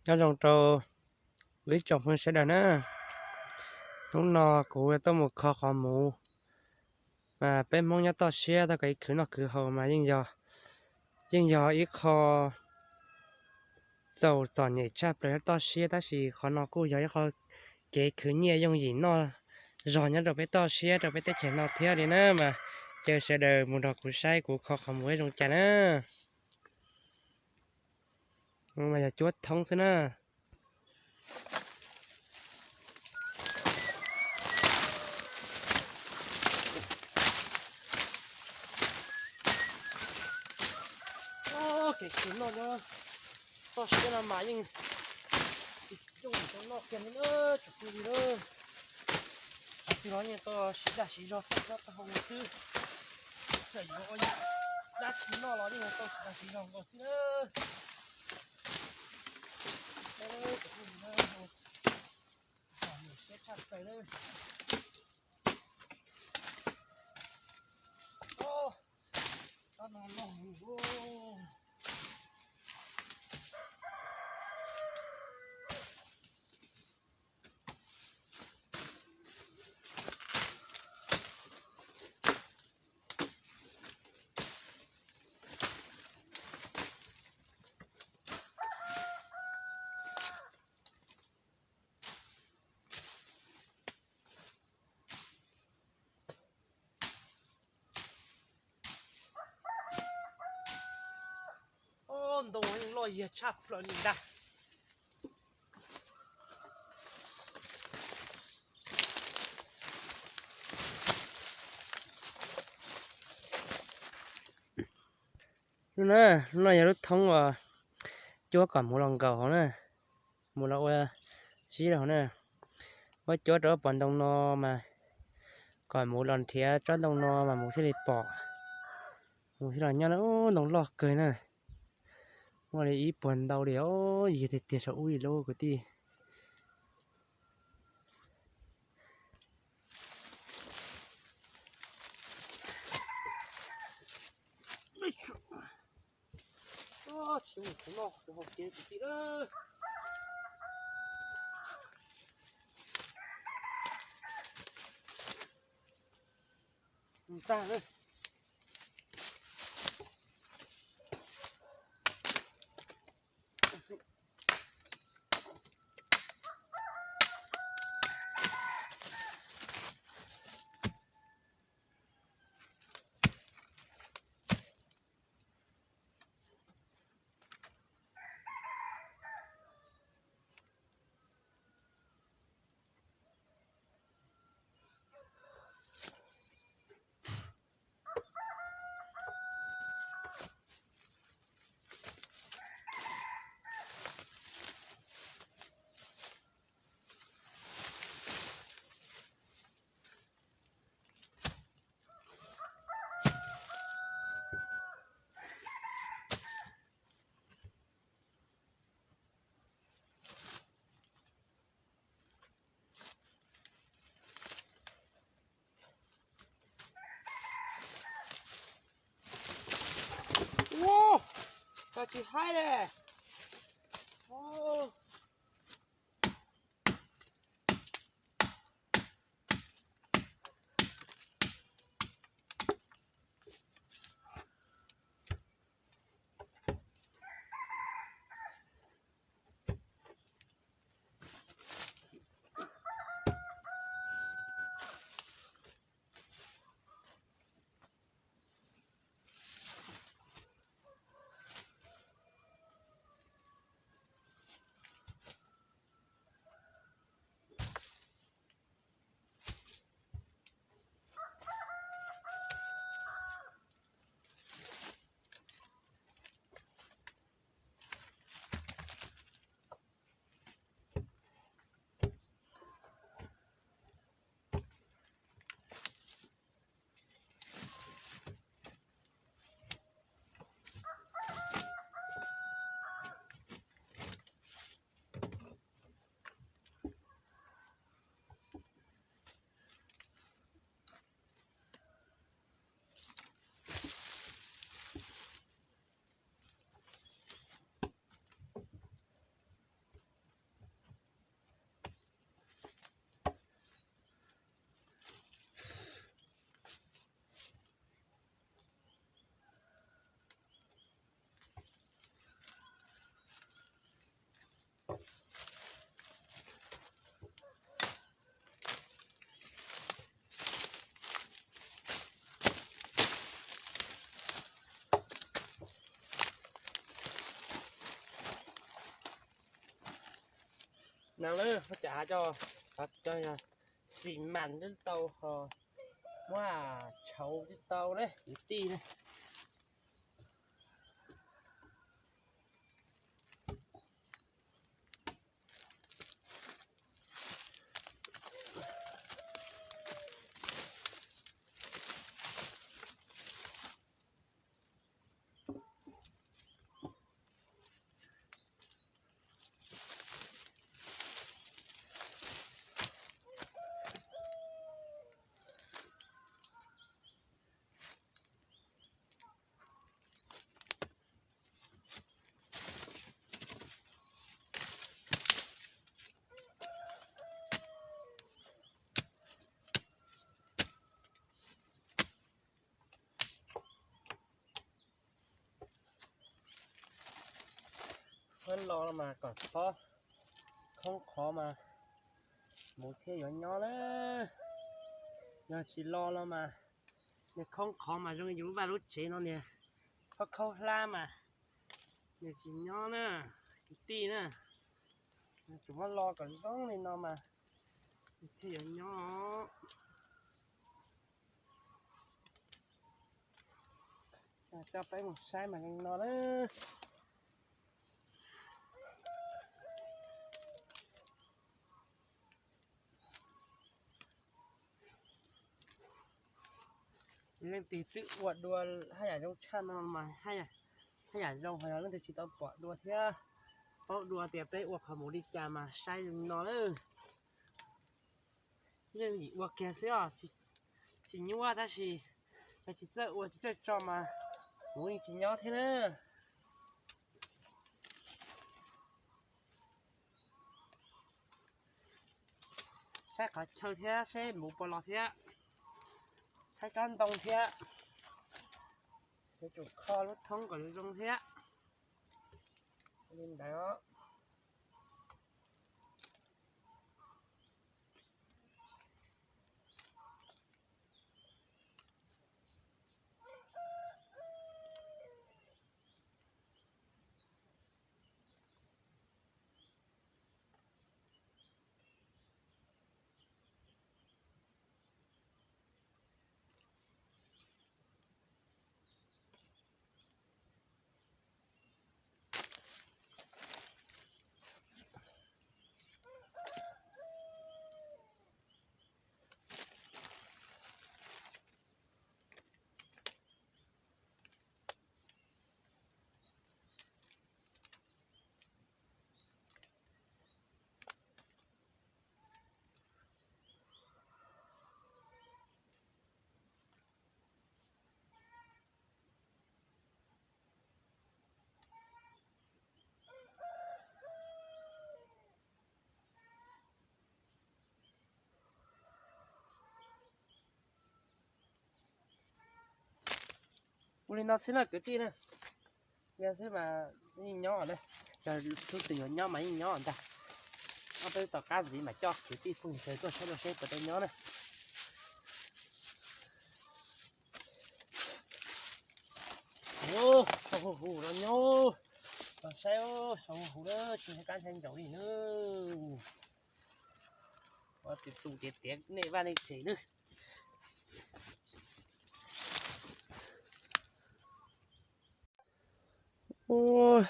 Nyob zoo rau ib tsoom phooj ywg sawv daws na. Hnub no kuv tuaj mus kho qhov muv, mas peb Hmoob nyob toj siab tau kom ib khwv noj khwv haus mas yeej yog, yeej yog ib qho txaus txom nyem tshaj plaws nyob toj siab, tab sis qhov no kuj yog ib qho kev khwv nyiaj yooj yim noj zog nyob rau peb toj siab rau peb teb chaws no thiab li na. Mas caw sawv daws mus nrog kuv saib kuv kho qhov muv zoo cas na. Mas yog cuab thoob xwb na. Kev khwv noj nyob toj siab no mas yeej yooj yim rau noj kiag li na, tsoom phooj ywg na. Qhov twg los yeej tau siv dag siv zog txog plaub txog hau xwb. Txawm yuav ua dab tsi noj los yeej tau siv dag siv zog nkaus xwb na. Tsoom phooj ywg na, siab tshaj plaws na. Ob, ntoo loj yiag tshaj plaws li ntag. Lub na, lub no yog lub thoob uas cuab kom muv los nkaus hauv na, muv los ua zib rau hauv na. Muab cuab rau ob pom ntoo no mas kom muv los nrhiav tsob ntoo no mas muv thiaj li pom, muv thiaj los nyob na. Ntoo loj kawg na, muaj li ib puag ntau li os, yig tiag tiag saum ub ib lub kwv tij. Tsis mus kuv noj kuv hau kev kwv tij lawm. Tag lawm. Ua, tsis haib le. no lawm, muab cov av coj, cov xi mas twb tau ho, muab tshauv twb tau na kwv tij na. Muab lo mas kom txhob khoob qhov mas mus thiaj yuav nyob na. Yog tsis lo los mas nws khoob qhov mas zoo yus lub vaj lub tsev no niag khaub khaub hlab mas nws tsis nyob na, kwv tij na. Tsuas muab lo kom zoo li no mas nws thiaj yuav nyob. Coj peb mus saib mas zoo no na. Leej twg twb ua dua haj yam zoo tshaj no mas haj yam zoo, ho yog leej twg tsis tau pom dua thiab paub dua tias peb ua qhov mus li cas mas saib li no lawm. Yeej yim ua kiag xwb os, tsis nyuaj tab sis yog tsis txawj ua tsis txawj tso mas kuv yeej tsis nyob thiab na. Saib qhov chaw thiab seb mus puas los thiab, saib tsob ntoo thiab, yuav tsum kho lub thoob kom zoo zoo thiab. Li ntawd. Ua li no xwb na kwv tij na. Yog xwb mas yeej nyob na, yog tus twg yuav nyob mas yeej nyob ntag. Ob peb tom qab ntxiv mas coj kwv tij phooj ywg tuaj saib dua seb puas tau nyob na. Saum huv huv no nyob, los saib saum huv huv na, tsis ntshai kab ntshai ncaus li na. Ua tus tus tiav tiav nej vaj nej tsev na. Ub,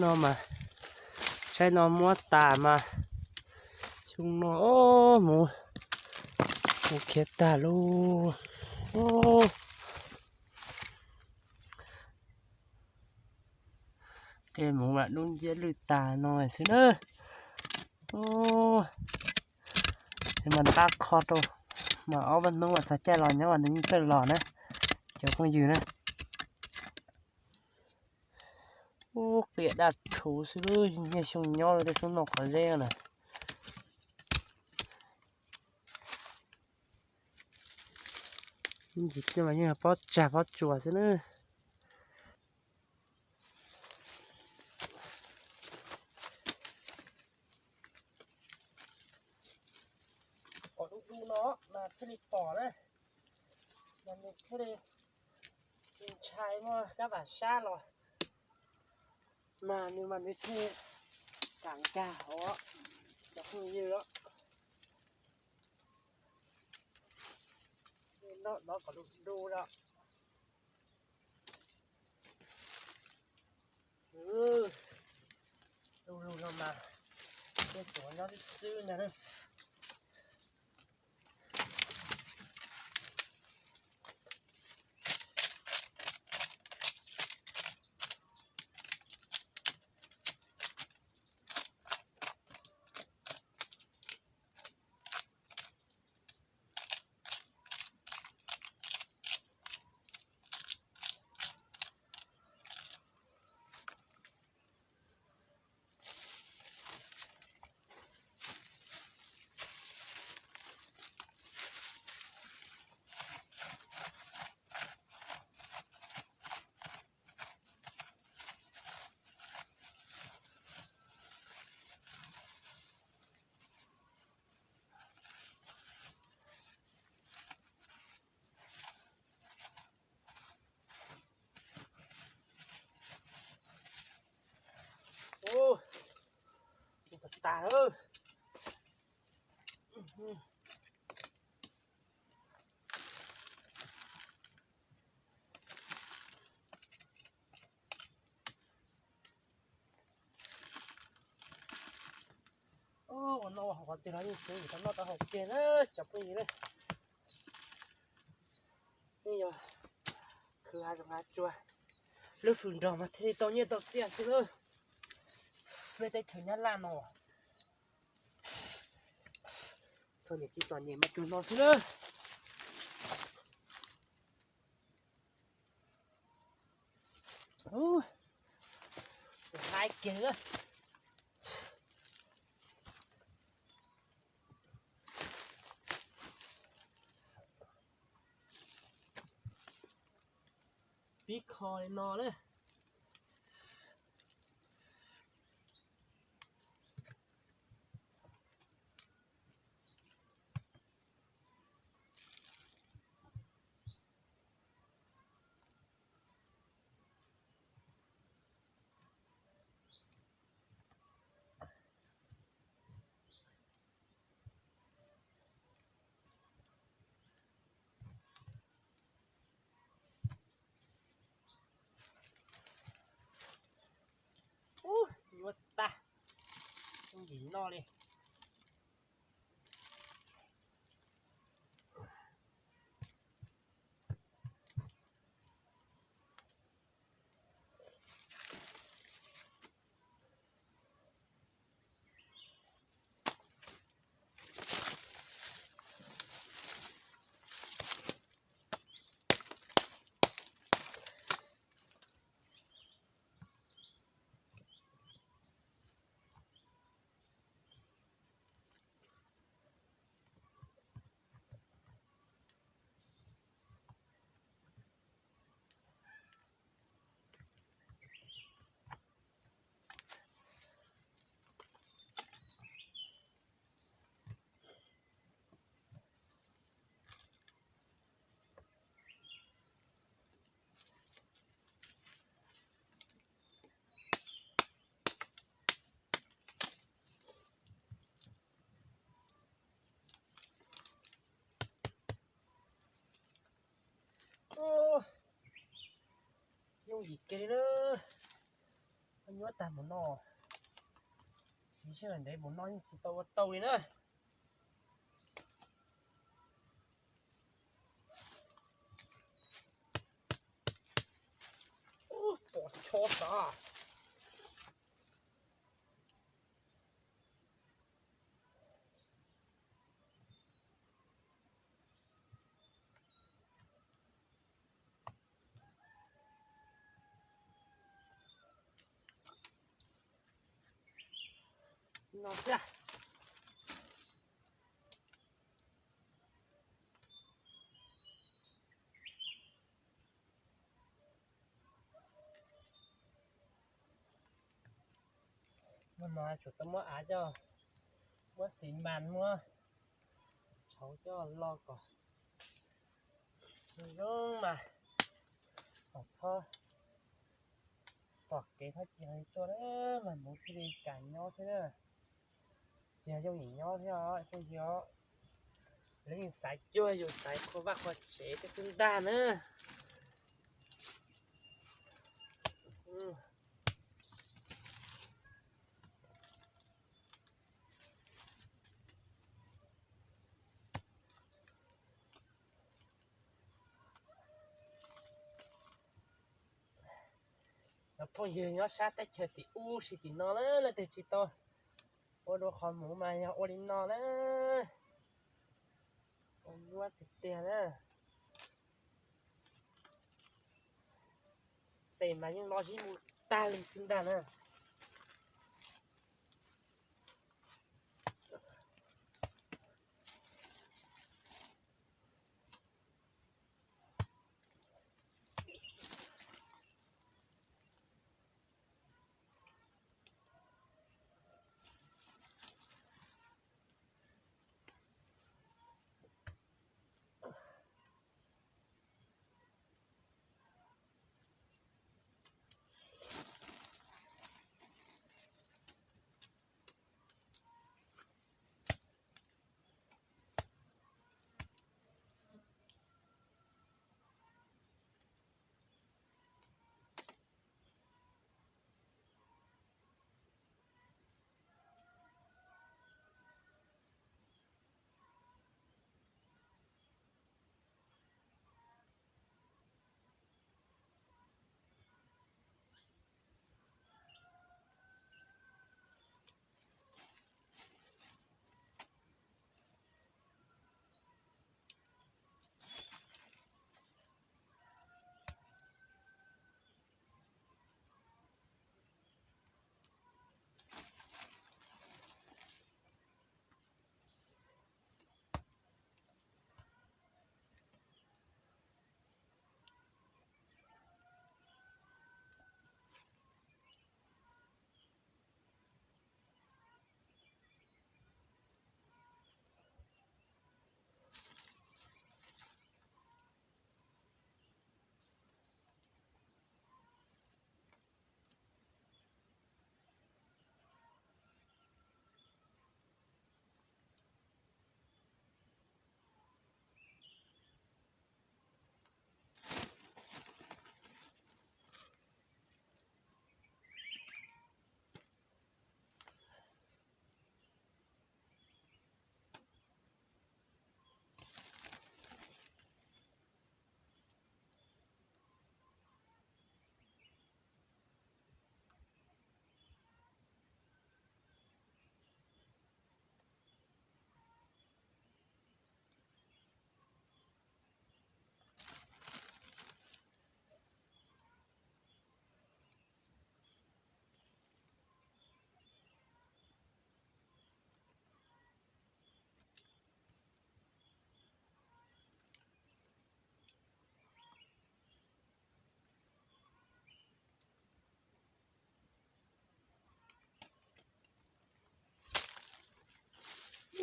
no mas tsheb no muab tas mas xyoo no mus, mus khiav tag lauj. Qia mus mas dub nciab lwj tag no xwb na. Ces mas nqa qho rau, mas ob peb hnub mas txog caij los nyob mas nws yeej txawj los na, cov phooj ywg na. Ub, qia daj rhuv xwb, niaj xyoo nyob rau tej xub no qhov zeb na. Ntsis kiag mas yeej pob tsag pob tsuas xwb na. Qhov dub dub no mas thiaj li pom na, mas nws thiaj li ntshai muaj kab vam sab los, mas nws mas nws thiaj Kam nkag os cov phooj ywg os. Noj no kom du du da. Du lug no mas tej tsuav nyob xwb ntag. Ua tas lawm. Ua no ua hauv qhov twg los yeej xwb, tau noj tau haus kiag na cov phooj ywg na. Yeej yog khwv hav zoov hav tsuag, lub hws nrog mas thiaj li tau nyiaj tau txiaj xwb na. Peb teb chaws Nyab Laj no txog niam txiv txom nyem mas cuag no xwb na. Ua haib kiag na. Pib kho li no na. Ub, nyuaj tag, tsis noj li. Yooj yim kiag li na. Nyuaj tag mus no. Siv sij hawm ntev mus no yeej tsis tau ua tau li na. Ub, pom chob xav. No xwb. Muaj no tsum tau muab av coj, muab xi mas muab tshauv coj lo kom zoo mas, kom txhob Pom kev thaj ci tuaj na, mas muv thiaj li kam nyob thiab na. Ces yog yooj yim nyob thiab os phooj ywg. Lawv yeej xaiv cuag yus xaiv qhua vaj qhua tsev thiab xwb ntag na. Cov phooj ywg nyob sab teb chaws tim ub si tim no na, leej twg tsis tau ua dua qhov muv mas yog ua li no na. Ua nyuaj tiag tiag na. Tes mas yeej lo zib mus tag li xwb ntag na.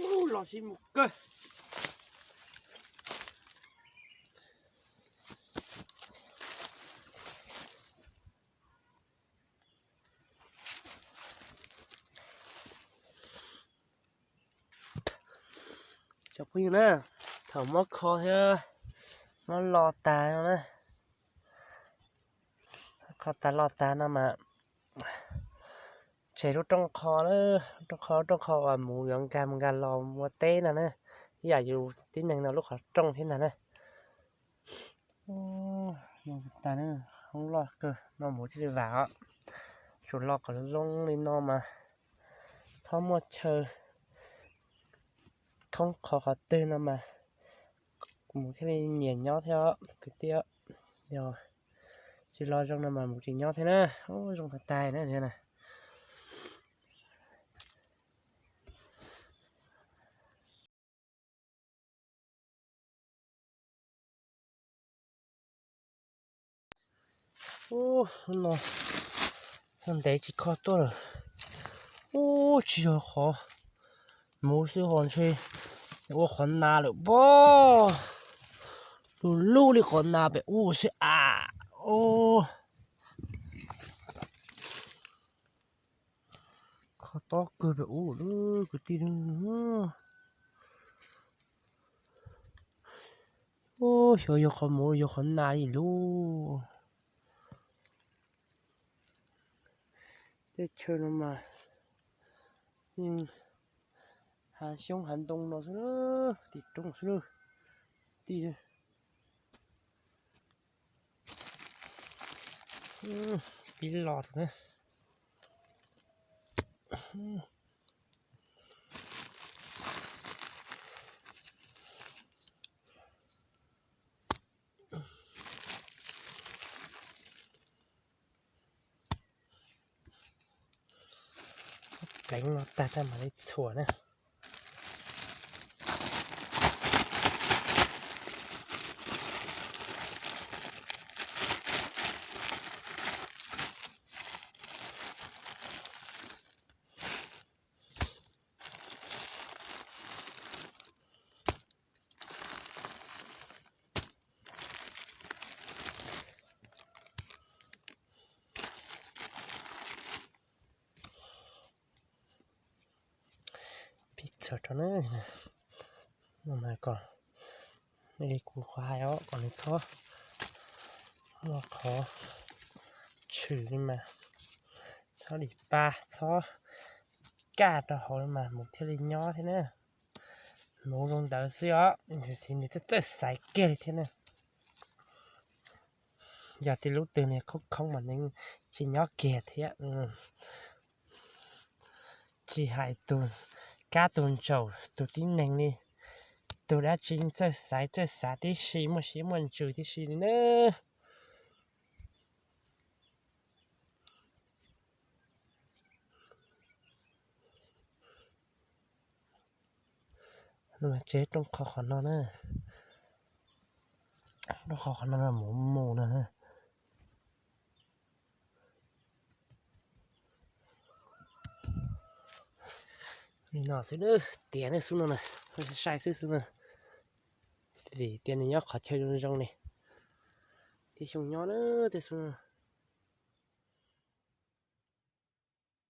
Ub, los sib mus kawg. Cov phooj ywg na, thaum muab kho thiab muab lo tas no na, kho tas lo tas no mas tshem lub rooj qho, lub rooj qho, lub rooj qho uas muv yuav nkag mus nkag los mus ua teb ntag na, ib yam yus tib neeg no lub qhov rooj thiab ntag na. Ub, tas, hoob loj kawg no muv thiaj li vam os. Tsum lo kom zoo li no mas txhob muaj chaw thoob qhov qhov twg no mas muv thiaj li nyiam nyob thiab kwv tij. Yog tsis lo zoo no mas muv tsis nyob thiab na. Ub, zoo tag tag na. Ub, no ntev tsis kho tuaj lawm. Ub, tsis yog qhov muv xwb ho ntshe ua qhov nas lawm pob. Lug lug li qhov nas pem ub xwb as. Ub, Qhov tob kawg pem ub lub kwv tij. Xyov yog qhov muv yog qhov nas li lub. Teb chaws no mas yeej hav xyoob hav ntoo no xwb, tim roob xwb. Tij, pib los rau na. Pleev no tag tab mam li txhuam na. Pib txhuam rau na. Mas kom li kuv qhov hais os, kom nws txhob muaj qhov tshwm li mas, txhob dim pa, txhob kaj rau hauv li mas mus thiaj li nyob thiab na. Mus zoo ntawd xwb os, tiam sis nws txawj txawj xaiv kiag li thiab na. Yog tej lub twg nws khoob khoob mas nws tsis nyob kiag thiab. Tsis hais tus kab tus ntsaum tus tib neeg li, tus dab tsi txawj xaiv txawj xav tib si, muaj siab muaj ntsws tib si li na. Tsev rooj qho qhov no na, rooj qho qhov no mus mus no na. Li no xwb, tiav xwb no na, sai xwb xwb na, vim tias nws nyob qhov chaw zoo zoo li, tib xyoo nyob na, tej xwb.